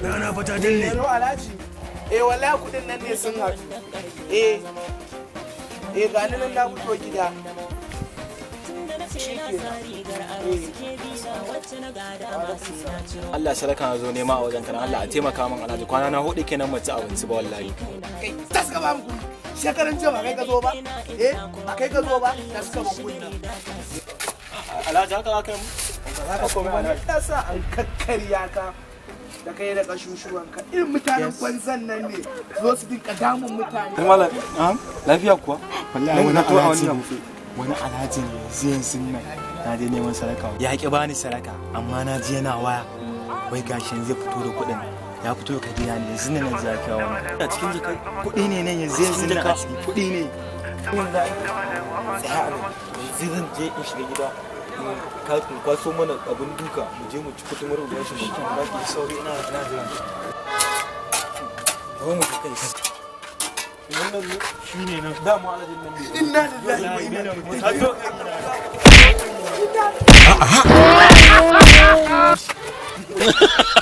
Rana fa ta dalle. Hello, Alhaji. Eh, wallahi kudin nan ne sun haɗu. Eh. Eh, ga ni nan na fito gida. Shikenan. Eh. Allah, sadaka na zo nema a wajen kana. Allah a taimaka min, Alhaji, kwana na hudu kenan mace abinci ba wallahi. Kai, tas ka ba mu kuɗi. Shekaran jiya ba kai ka zo ba? Eh, ba kai ka zo ba? Tas ka ba kuɗi nan. Alhaji, haka aka yi mu? Ba za ka koma ne ta sa an kakkarya ka da kai da kashushuwanka. Irin mutanen banzan nan ne zo su dinka damun mutane. Malam, lafiya kuwa? Wallahi wani Na to a alhaji wani ne, wani alhaji ne yanzu yanzu nan na je neman sadaka, ya ki bani sadaka, amma na ji yana waya wai gashi yanzu zai fito da kuɗin, ya fito ka gida ne yanzu nan na ji ya kira wani. A cikin jaka? Kuɗi ne nan yanzu yanzu nan a ciki, kuɗi ne. Tsaya a nan. Yanzu zan je in shiga gida in kwaso mana abin duka, mu je mu ci kudin ruwan shi. Ba ki sauri, ina jiran. Zo mu kai. Wannan ne shine nan dama alhajin nan ne. Inna lillahi wa inna ilaihi. A'a.